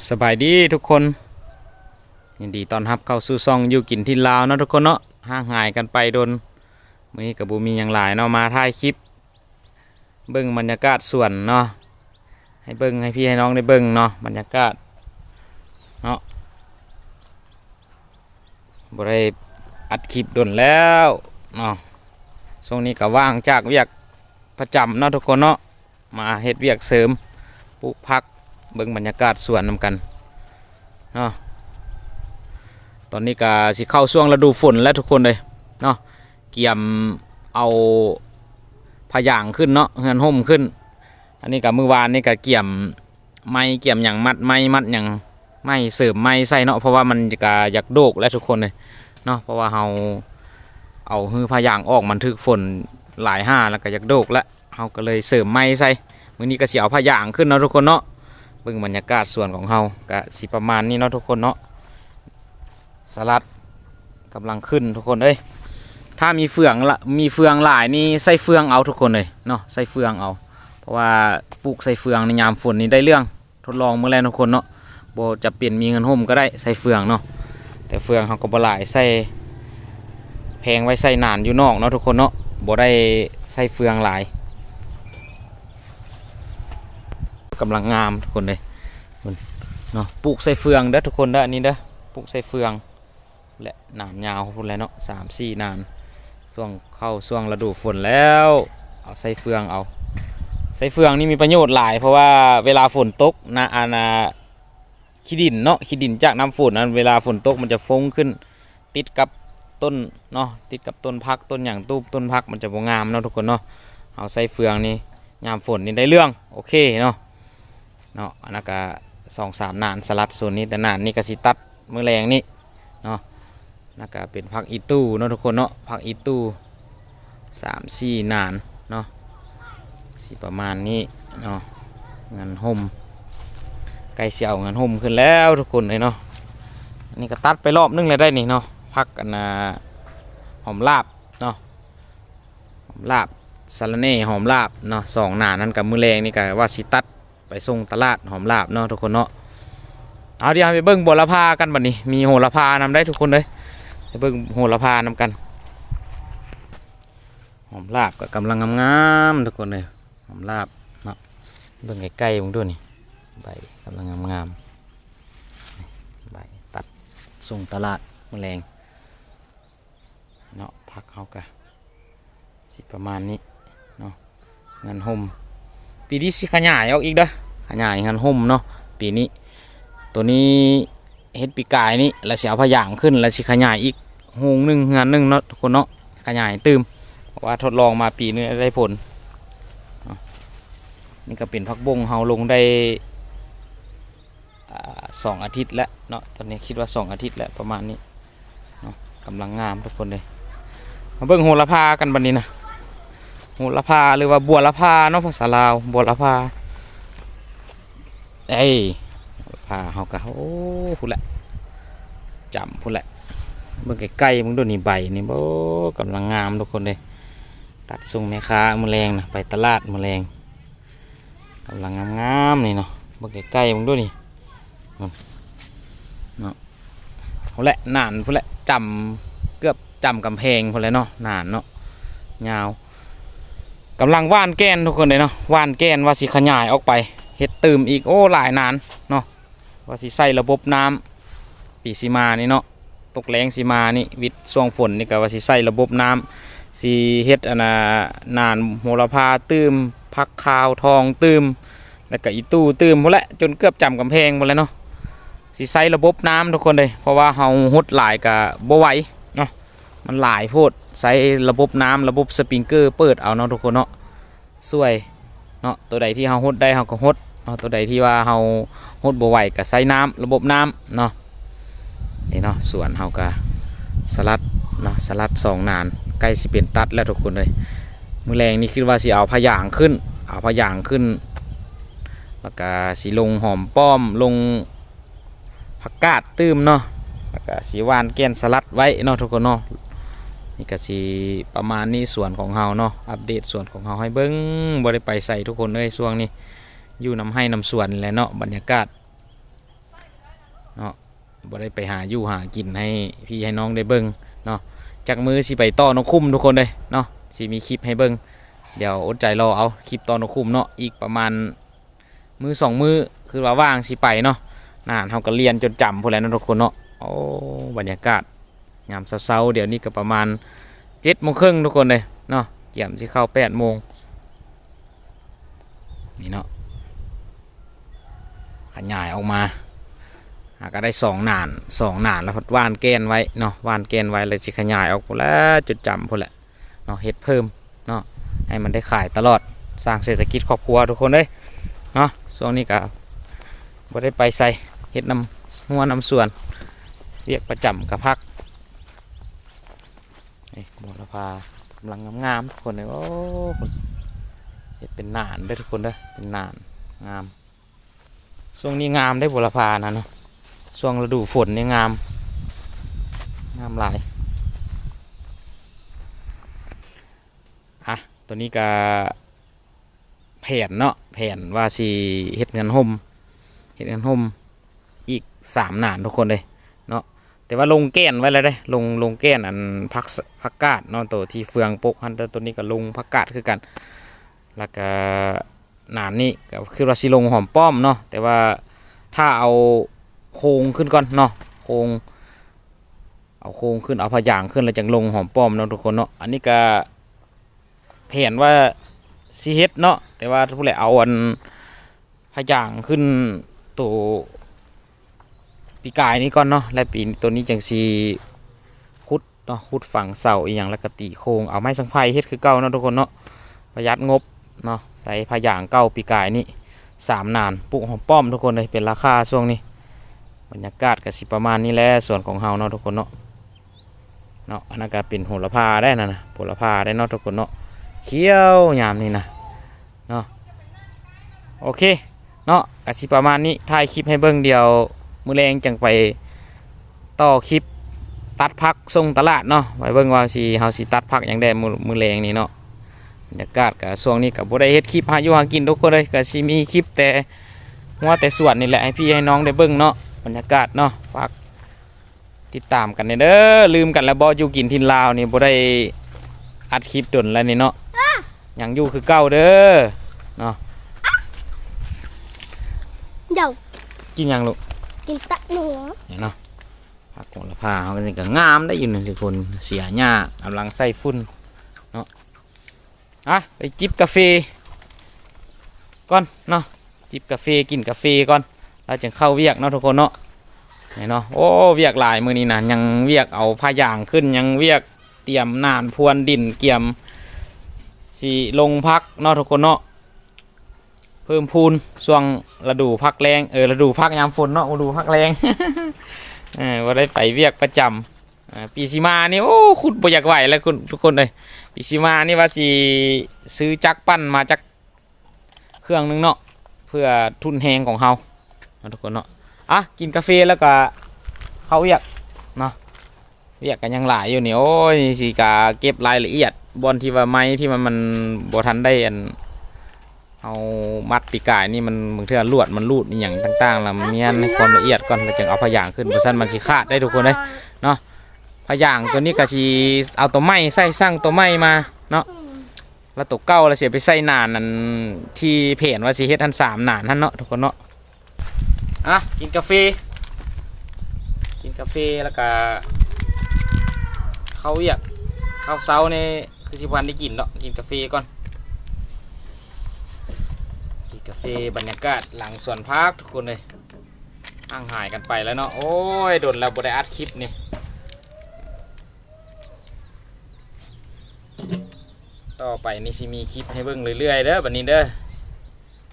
ສະບາຍດີທຸກຄົນ ຍິນດີຕ້ອນຮັບເຂົ້າສູ່ຊ່ອງຢູ່ກິນຖິ່ນລາວເນາະທຸກຄົນເນາະ. ຫ່າງຫາຍກັນໄປດົນ ມື້ນີ້ກໍບໍ່ມີຫຍັງຫຼາຍເນາະ ມາຖ່າຍຄລິບເບິ່ງບັນຍາກາດສວນເນາະ ໃຫ້ເບິ່ງ ໃຫ້ພີ່ໃຫ້ນ້ອງໄດ້ເບິ່ງເນາະ ບັນຍາກາດເນາະ. ບໍ່ໄດ້ອັດຄລິບດົນແລ້ວເນາະ ຊ່ວງນີ້ກໍວ່າງຈາກວຽກປະຈຳເນາະທຸກຄົນເນາະ ມາເຮັດວຽກເສີມ ປູກຜັກ ເບິ່ງບັນຍາກາດສວນນຳກັນເນາະ. ຕອນນີ້ກໍຊິເຂົ້າຊ່ວງລະດູຝົນແລ້ວທຸກຄົນເອີຍເນາະ ກຽມເອົາຜ້າຢາງຂຶ້ນເນາະ ເຮືອນຮົ່ມຂຶ້ນ. ອັນນີ້ກໍມື້ວານນີ້ກໍກຽມໄມ້ ກຽມຫຍັງ ມັດໄມ້ມັດຫຍັງ ໄມ້ເສີມໄມ້ໃສ່ເນາະ ເພາະວ່າມັນກໍຢາກໂດກແລ້ວທຸກຄົນເອີຍເນາະ ເພາະວ່າເຮົາເອົາຮືຜ້າຢາງອອກ ມັນຖືກຝົນຫຼາຍຫາ ແລ້ວກໍຢາກໂດກແລ້ວ ເຮົາກໍເລີຍເສີມໄມ້ໃສ່. ມື້ນີ້ກໍຊິເອົາຜ້າຢາງຂຶ້ນເນາະທຸກຄົນເນາະ. ເບິ່ງບັນຍາກາດສວນຂອງເຮົາກໍຊິປະມານນີ້ເນາະທຸກຄົນເນາະ. ສະຫຼັດກຳລັງຂຶ້ນທຸກຄົນເອີຍ ຖ້າມີເຟືອງລະ ມີເຟືອງຫຼາຍນີ້ໃສ່ເຟືອງເອົາທຸກຄົນເອີຍເນາະ ໃສ່ເຟືອງເອົາ ເພາະວ່າປູກໃສ່ເຟືອງໃນຍາມຝົນນີ້ໄດ້ເລື່ອງ. ທົດລອງເບິ່ງແລ້ວທຸກຄົນເນາະ ບໍ່ຈຳເປັນມີເຮືອນຮົ່ມກໍໄດ້ໃສ່ເຟືອງເນາະ ແຕ່ເຟືອງເຮົາກໍບໍ່ຫຼາຍ ໃສ່ແພງໄວ້ໃສ່ໜານຢູ່ນອກເນາະທຸກຄົນເນາະ ບໍ່ໄດ້ໃສ່ເຟືອງຫຼາຍ. ກຳລັງງາມທຸກຄົນເອີຍ ເບິ່ງເນາະ ປູກໃສ່ເຟືອງເດີທຸກຄົນເດີ ອັນນີ້ເດີ ປູກໃສ່ເຟືອງ ແລະ ໜານຍາວພຸ້ນແຫຼະເນາະ ສາມສີ່ໜານ. ຊ່ວງເຂົ້າຊ່ວງລະດູຝົນແລ້ວ ເອົາໃສ່ເຟືອງເອົາ ໃສ່ເຟືອງນີ້ມີປະໂຫຍດຫຼາຍ ເພາະວ່າເວລາຝົນຕົກນະ ອັນນ່າ ຂີ້ດິນເນາະ ຂີ້ດິນຈາກນ້ຳຝົນນັ້ນ ເວລາຝົນຕົກມັນຈະຟົງຂຶ້ນ ຕິດກັບຕົ້ນເນາະ ຕິດກັບຕົ້ນຜັກ ຕົ້ນຫຍັງ ຕູບຕົ້ນຜັກ ມັນຈະບໍ່ງາມເນາະທຸກຄົນເນາະ. ເຮົາໃສ່ເຟືອງນີ້ຍາມຝົນນີ້ໄດ້ເລື່ອງ ໂອເຄເນາະ ເນາະ. ອັນນັ້ນກະສອງສາມໜານ ສະຫຼັດໂຊນນີ້ ແຕ່ໜານນີ້ກະຊິຕັດມື້ແລງນີ້ເນາະ. ແລ້ວກະເປັນຜັກອີ່ຕູ່ເນາະທຸກຄົນເນາະ ຜັກອີ່ຕູ່ ສາມສີ່ໜານເນາະ ຊິປະມານນີ້ເນາະ. ເຮືອນຮົ່ມ ໃກ້ຊິເອົາເຮືອນຮົ່ມຂຶ້ນແລ້ວທຸກຄົນເອີຍເນາະ. ອັນນີ້ກໍຕັດໄປລອບໜຶ່ງແລ້ວໄດ໋ນີ້ເນາະ ຜັກອັນນ່າ ຫອມລາບເນາະ ຫອມລາບ ສະລະແໜ່ ຫອມລາບເນາະ ສອງໜານນັ້ນ. ກັບມື້ແລງນີ້ກໍວ່າຊິຕັດໄປສົ່ງຕະຫຼາດຫອມລາບເນາະທຸກຄົນເນາະ. ເອົາ ດຽວເຮົາໄປເບິ່ງບົວລະພາກັນບັດນີ້ ມີໂຫລະພານຳໄດ໋ທຸກຄົນເອີຍ ໄປເບິ່ງໂຫລະພານຳກັນ. ຫອມລາບກໍກຳລັງງາມໆທຸກຄົນເອີຍ ຫອມລາບເນາະ. ເບິ່ງໃກ້ໆເບິ່ງດູນີ້ ໃບກຳລັງງາມໆ ໃບຕັດສົ່ງຕະຫຼາດມື້ແລງເນາະ. ຜັກເຮົາກະຊິປະມານນີ້ເນາະ ເຮືອນຮົ່ມ ປີນີ້ຊິຂະຫຍາຍອອກອີກເດີ ຂະຫຍາຍເຮືອນຮົ່ມເນາະ ປີນີ້. ໂຕນີ້ເຮັດປີກາຍນີ້ ແລ້ວຊິເອົາຜ້າຢາງຂຶ້ນ ແລ້ວຊິຂະຫຍາຍອີກໂຮງໜຶ່ງ ເຮືອນໜຶ່ງເນາະທຸກຄົນເນາະ ຂະຫຍາຍຕື່ມ ເພາະວ່າທົດລອງມາປີໜຶ່ງໄດ້ຜົນເນາະ. ນີ້ກໍເປັນຜັກບົ້ງເຮົາລົງໄດ້ ອ່າ ສອງອາທິດແລ້ວເນາະ ຕອນນີ້ຄິດວ່າສອງອາທິດແລ້ວປະມານນີ້ເນາະ. ກຳລັງງາມທຸກຄົນເລີຍ. ມາເບິ່ງໂຫລະພາກັນບັດນີ້ນະ ໂຫລະພາ ຫຼືວ່າບົວລະພາເນາະ ພາສາລາວ ບົວລະພາ. ເອີຍ ໂຫລະພາເຮົາກະ ໂອ້ ພຸ້ນແຫຼະ ຈຳພຸ້ນແຫຼະ. ເບິ່ງໃກ້ໆເບິ່ງດູນີ້ ໃບນີ້ ໂອ້ ກຳລັງງາມທຸກຄົນເລີຍ. ຕັດສົ່ງແມ່ຄ້າມື້ແລງນະ ໄປຕະຫຼາດມື້ແລງ ກຳລັງງາມໆນີ້ເນາະ. ເບິ່ງໃກ້ໆເບິ່ງດູນີ້ ເນາະ ພຸ້ນແຫຼະ ໜານພຸ້ນແຫຼະ ຈຳ ເກືອບຈຳກຳແພງພຸ້ນແຫຼະເນາະ ໜານເນາະ ຍາວ. ກຳລັງຫວ່ານແກ່ນທຸກຄົນເລີຍເນາະ ຫວ່ານແກ່ນວ່າຊິຂະຫຍາຍອອກໄປເຮັດຕື່ມອີກ ໂອ້ ຫຼາຍໜານເນາະ. ວ່າຊິໃສ່ລະບົບນ້ຳ ປີຊິມານີ້ເນາະ ຕົກແລງຊິມານີ້ ວິດຊ່ວງຝົນນີ້ກໍວ່າຊິໃສ່ລະບົບນ້ຳ ຊິເຮັດອັນນ່າ ໜານໂຫລະພາຕື່ມ ຜັກຂາວທອງຕື່ມ ແລ້ວກໍອີ່ຕູ່ຕື່ມພຸ້ນແຫຼະ ຈົນເກືອບຈຳກຳແພງພຸ້ນແຫຼະເນາະ. ຊິໃສ່ລະບົບນ້ຳທຸກຄົນເລີຍ ເພາະວ່າເຮົາຫົດຫຼາຍກໍບໍ່ໄຫວເນາະ ມັນຫຼາຍໂພດ. ໃຊ້ລະບົບນ້ຳ ລະບົບສະປຣິງເກີເປີດເອົາເນາະທຸກຄົນເນາະ ຊ່ວຍເນາະ. ໂຕໃດທີ່ເຮົາຫົດໄດ້ເຮົາກໍຫົດເນາະ ໂຕໃດທີ່ວ່າເຮົາຫົດບໍ່ໄຫວກໍໃຊ້ນ້ຳ ລະບົບນ້ຳເນາະ. ນີ້ເນາະ ສວນເຮົາກໍສະຫຼັດເນາະ ສະຫຼັດສອງໜານ ໃກ້ຊິເປັນຕັດແລ້ວທຸກຄົນເອີຍ. ມື້ແລງນີ້ຄິດວ່າຊິເອົາຜ້າຢາງຂຶ້ນ ເອົາຜ້າຢາງຂຶ້ນ ແລ້ວກໍຊິລົງຫອມປ້ອມ ລົງ ຜັກກາດຕື່ມເນາະ ແລ້ວກະຊິຫວ່ານແກ່ນສະຫຼັດໄວ້ເນາະທຸກຄົນເນາະ. ນີ້ກະຊິປະມານນີ້ ສວນຂອງເຮົາເນາະ ອັບເດດສວນຂອງເຮົາໃຫ້ເບິ່ງ ບໍ່ໄດ້ໄປໃສທຸກຄົນເອີຍ ຊ່ວງນີ້ຢູ່ນຳໄຮ່ນຳສວນແຫຼະເນາະ. ບັນຍາກາດ ເນາະ ບໍ່ໄດ້ໄປຫາຢູ່ຫາກິນໃຫ້ພີ່ໃຫ້ນ້ອງໄດ້ເບິ່ງເນາະ. ຈັກມື້ຊິໄປຕໍ່ນົກຂຸມທຸກຄົນເດ້ເນາະ ຊິມີຄລິບໃຫ້ເບິ່ງ. ດຽວອົດໃຈລໍເອົາຄລິບຕໍ່ນົກຂຸມເນາະ ອີກປະມານມື້ສອງມື້ ຄືວ່າວ່າງຊິໄປເນາະ. ນານເຮົາກໍລຽນຈົນຈຳພຸ້ນແຫຼະເນາະທຸກຄົນເນາະ. ໂອ້ ບັນຍາກາດຍາມເຊົ້າໆ ດຽວນີ້ກໍປະມານເຈັດໂມງເຄິ່ງທຸກຄົນເດ້ເນາະ ກຽມຊິເຂົ້າແປດໂມງ. ນີ້ເນາະ ຂະຫຍາຍອອກມາ ຫາກໍໄດ້ສອງໜານ ສອງໜານ ແລ້ວພັດຫວ່ານແກ່ນໄວ້ເນາະ ຫວ່ານແກ່ນໄວ້ ແລ້ວຊິຂະຫຍາຍອອກພຸ້ນແຫຼະ ຈົນຈຳພຸ້ນແຫຼະເນາະ ເຮັດເພີ່ມເນາະ ໃຫ້ມັນໄດ້ຂາຍຕະຫຼອດ ສ້າງເສດຖະກິດຄອບຄົວທຸກຄົນເອີຍເນາະ. ຊ່ວງນີ້ກໍບໍ່ໄດ້ໄປໃສ ເຮັດນຳຮົ້ວນຳສວນ ວຽກປະຈຳກໍພັກ. ນີ້ບົວລະພາກຳລັງງາມໆ ທຸກຄົນເອີຍ. ໂອ້ ເຮັດເປັນໜານເດີທຸກຄົນເດີ ເປັນໜານງາມ. ຊ່ວງນີ້ງາມເດ້ບົວລະພານະເນາະ ຊ່ວງລະດູຝົນນີ້ງາມ ງາມຫຼາຍ. ອ່ະ ໂຕນີ້ກະແຜນເນາະ ແຜນວ່າຊິເຮັດເຮືອນຮົ່ມ ເຮັດເຮືອນຮົ່ມອີກສາມໜານທຸກຄົນເອີຍເນາະ. ແຕ່ວ່າລົງແກ່ນໄວ້ແລ້ວເດ້ ລົງ ລົງແກ່ນອັນຜັກ ຜັກກາດເນາະ ໂຕທີ່ເຟືອງປົກຫັ້ນ. ແຕ່ໂຕນີ້ກໍລົງຜັກກາດຄືກັນ ແລ້ວກໍໜານນີ້ກໍຄິດວ່າຊິລົງຫອມປ້ອມເນາະ ແຕ່ວ່າຖ້າເອົາໂຄງຂຶ້ນກ່ອນເນາະ ໂຄງ ເອົາໂຄງຂຶ້ນ ເອົາພະຍາງຂຶ້ນ ແລ້ວຈັ່ງລົງຫອມປ້ອມເນາະທຸກຄົນເນາະ. ອັນນີ້ກໍແຜນວ່າຊິເຮັດເນາະ ແຕ່ວ່າຜູ້ໃດເອົາອັນ ພະຢາງຂຶ້ນໂຕປີກາຍນີ້ກ່ອນເນາະ ແລະປີໂຕນີ້ຈັ່ງຊິຂຸດເນາະ ຂຸດຝັງເສົາອີ່ຫຍັງ ແລ້ວກໍຕີໂຄງ ເອົາໄມ້ສັງໄພເຮັດຄືເກົ່າເນາະທຸກຄົນເນາະ ປະຢັດງົບເນາະ. ໃສ່ພະຢາງເກົ່າປີກາຍນີ້ສາມໜານ ປູກຫອມປ້ອມທຸກຄົນເອີຍ ເປັນລາຄາຊ່ວງນີ້. ບັນຍາກາດກໍຊິປະມານນີ້ແຫຼະ ສວນຂອງເຮົາເນາະທຸກຄົນເນາະ. ເນາະ ອັນນັ້ນກໍເປັນໂຫລະພາໄດ໋ນັ້ນນະ ໂຫລະພາໄດ໋ເນາະທຸກຄົນເນາະ ຂຽວຍາມນີ້ນະເນາະ. ໂອເຄເນາະ ກໍຊິປະມານນີ້ ຖ່າຍຄລິບໃຫ້ເບິ່ງ ດຽວມື້ແລງຈັ່ງໄປຕໍ່ຄລິບຕັດຜັກສົ່ງຕະຫຼາດເນາະ ໄປເບິ່ງວ່າຊິ ເຮົາຊິຕັດຜັກຫຍັງແດ່ມື້ ມື້ແລງນີ້ເນາະ. ບັນຍາກາດກໍຊ່ວງນີ້ກໍບໍ່ໄດ້ເຮັດຄລິບຫາຢູ່ຫາກິນທຸກຄົນເອີຍ ກໍຊິມີຄລິບແຕ່ຮົ້ວແຕ່ສວນນີ້ແຫຼະ ໃຫ້ພີ່ໃຫ້ນ້ອງໄດ້ເບິ່ງເນາະ ບັນຍາກາດເນາະ. ຝາກ ຕິດຕາມກັນແດ່ເດີ ລືມກັນແລ້ວບໍ່ ຢູ່ກິນຖິ່ນລາວນີ້ ບໍ່ໄດ້ອັດຄລິບດົນແລ້ວນີ້ເນາະ ຍັງຢູ່ຄືເກົ່າເດີເນາະ. ເດີ ກິນຫຍັງລູກ? ກິນຕັບໜູ ນີ້ເນາະ. ຜັກໂຫລະພາເຮົານີ້ກໍງາມໄດ໋ຢູ່ນີ້ທຸກຄົນ ເສຍຫຍ້າ ກຳລັງໃສ່ຝຸ່ນເນາະ. ອ່ະ ໄປຈິບກາເຟກ່ອນເນາະ ຈິບກາເຟ ກິນກາເຟກ່ອນ ແລ້ວຈຶ່ງເຂົ້າວຽກເນາະທຸກຄົນເນາະ. ນີ້ເນາະ ໂອ້ ວຽກຫຼາຍມື້ນີ້ນະ ຍັງວຽກເອົາພະຢາງຂຶ້ນ ຍັງວຽກຕຽມໜານພວນດິນ ກຽມຊິລົງຜັກເນາະທຸກຄົນເນາະ ເພີ່ມພູນຊ່ວງລະດູພັກແລ້ງ ເອີ ລະດູພັກຍາມຝົນເນາະ ລະດູພັກແລ້ງ ເອີ ບໍ່ໄດ້ໄປວຽກປະຈຳ. ອ່າ ປີຊິມານີ້ ໂອ້ ຂຸດບໍ່ຢາກໄຫວແລ້ວ ຄຸນ ທຸກຄົນເອີຍ. ປີຊິມານີ້ວ່າຊິຊື້ຈັກປັ່ນມາຈັກເຄື່ອງໜຶ່ງເນາະ ເພື່ອທຸນແຮງຂອງເຮົາເນາະ ທຸກຄົນເນາະ. ອ່ະ ກິນກາເຟແລ້ວກໍເຂົ້າວຽກເນາະ ວຽກກໍຍັງຫຼາຍຢູ່ນີ້. ໂອ້ຍ ຊິກະເກັບລາຍລະອຽດ ບ່ອນທີ່ວ່າໄມ້ທີ່ວ່າມັນບໍ່ທັນໄດ້ອັນ ເຮົາມັດປີກາຍນີ້ ມັນບາງເທື່ອລວດມັນຫຼູດອີ່ຫຍັງຕ່າງໆ ລະມ້ຽນໃຫ້ຄວາມລະອຽດກ່ອນ ລະຈຶ່ງເອົາພະຢາງຂຶ້ນ ບໍ່ຊັ້ນມັນຊິຂາດໄດ໋ທຸກຄົນເອີຍເນາະ. ພະຢາງໂຕນີ້ກະຊິເອົາໂຕໃໝ່ໃສ່ ສັ່ງໂຕໃໝ່ມາເນາະ ລະໂຕເກົ່າລະຊິເອົາໄປໃສ່ໜານອັນທີ່ແຜນວ່າຊິເຮັດຫັ້ນ ສາມໜານຫັ້ນເນາະ ທຸກຄົນເນາະ. ອ່ະ ກິນກາເຟ ກິນກາເຟແລ້ວກະເຂົ້າວຽກ ເຂົ້າເຊົ້ານີ້ຄືຊິບໍ່ທັນໄດ້ກິນເນາະ ກິນກາເຟກ່ອນ ກິນກາເຟ. ບັນຍາກາດຫຼັງສວນຜັກທຸກຄົນເອີຍ ຫ່າງຫາຍກັນໄປແລ້ວເນາະ ໂອ້ຍ ດົນແລ້ວບໍ່ໄດ້ອັດຄລິບນີ້. ຕໍ່ໄປນີ້ຊິມີຄລິບໃຫ້ເບິ່ງເລື້ອຍໆເດີ ບັດນີ້ເດີ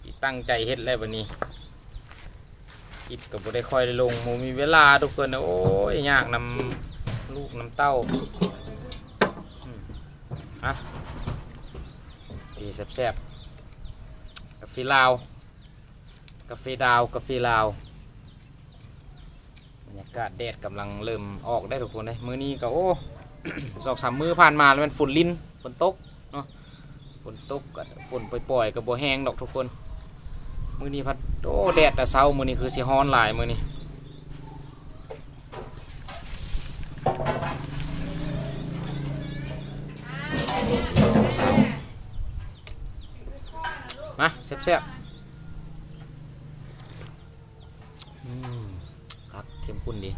ຊິຕັ້ງໃຈເຮັດແລ້ວບັດນີ້. ຄລິບກໍບໍ່ໄດ້ຄ່ອຍໄດ້ລົງ ບໍ່ມີເວລາທຸກຄົນ ໂອ້ຍ ຍາກນຳລູກນຳເຕົ້າ. ອືມ ອ່ະ ເຟແຊບໆ ກາເຟລາວ ກາເຟດາວ ກາເຟລາວ. ບັນຍາກາດແດດກຳລັງເລີ່ມອອກໄດ້ທຸກຄົນເດ້ ມື້ນີ້ກໍ ໂອ້ ສອງສາມມື້ຜ່ານມາແລ້ວແມ່ນຝົນລິນ ຝົນຕົກເນາະ ຝົນຕົກກໍຝົນປ່ອຍໆ ກໍບໍ່ແຮງດອກທຸກຄົນ. ມື້ນີ້ພັດ ໂອ້ ແດດແຕ່ເຊົ້າ ມື້ນີ້ຄືຊິຮ້ອນຫຼາຍມື້ນີ້. ມາແຊບໆ ອືມ ຄັກ ເຂັ້ມຂຸ້ນດີ.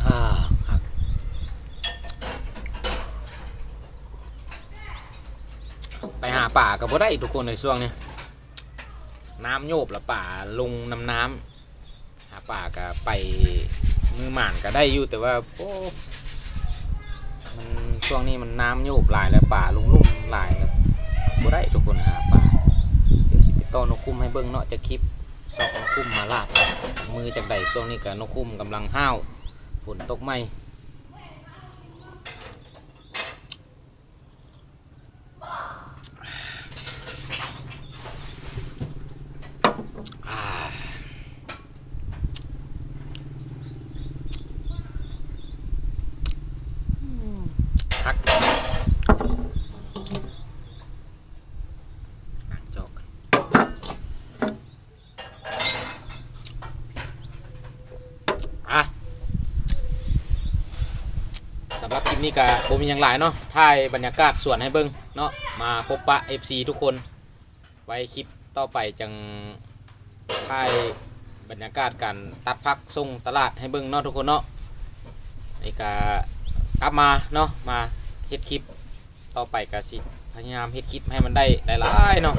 ອາ ຄັກ. ໄປຫາປາກໍບໍ່ໄດ້ທຸກຄົນເອີຍ ຊ່ວງນີ້ນ້ຳໂຍບ ແລ້ວປາລົງນຳນ້ຳ. ຫາປາກະໄປ ມື້ໝານກະໄດ້ຢູ່ ແຕ່ວ່າ ໂອ້ ມັນ ຊ່ວງນີ້ມັນນ້ຳໂຍບຫຼາຍ ແລ້ວປາລົງລຸ່ມຫຼາຍ ແລ້ວບໍ່ໄດ້ທຸກຄົນ ຫາປາ. ດຽວຊິໄປຕໍ່ນົກຂຸ້ມໃຫ້ເບິ່ງເນາະ ຈັກຄລິບ ຊອກນົກຂຸ້ມມາລາບ ມືຈັກໃດ. ຊ່ວງນີ້ກະນົກຂຸ້ມກຳລັງຫ້າວ ຝົນຕົກໃໝ່. ຄັກ ລ້າງຈອກ. ອ່ະ ສຳລັບຄລິບນີ້ກະບໍ່ມີຫຍັງຫຼາຍເນາະ ຖ່າຍບັນຍາກາດສວນໃຫ້ເບິ່ງເນາະ ມາພົບປະເອັຟຊີທຸກຄົນ ໄວ້ຄລິບຕໍ່ໄປຈັ່ງຖ່າຍບັນຍາກາດການຕັດຜັກສົ່ງຕະຫຼາດໃຫ້ເບິ່ງເນາະທຸກຄົນເນາະ. ນີ້ກະກັບມາເນາະ ມາເຮັດຄລິບ ຕໍ່ໄປກະຊິພະຍາຍາມເຮັດຄລິບໃຫ້ມັນໄດ້ຫຼາຍໆເນາະ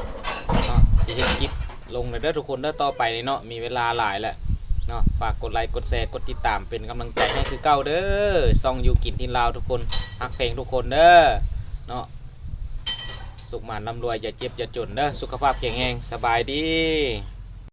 ເນາະ ຊິເຮັດຄລິບລົງເດີທຸກຄົນເດີ ຕໍ່ໄປນີ້ເນາະ ມີເວລາຫຼາຍແລ້ວເນາະ. ຝາກກົດໄລ ກົດແຊ ກົດຕິດຕາມເປັນກຳລັງໃຈໃຫ້ຄືເກົ່າເດີ ຊ່ອງຢູ່ກິນຖິ່ນລາວ ທຸກຄົນ ຮັກແພງທຸກຄົນເດີເນາະ. ສຸກໝານລ່ຳລວຍ ຢ່າເຈັບຢ່າຈົນເດີ ສຸຂະພາບແຂງແຮງ ສະບາຍດີ.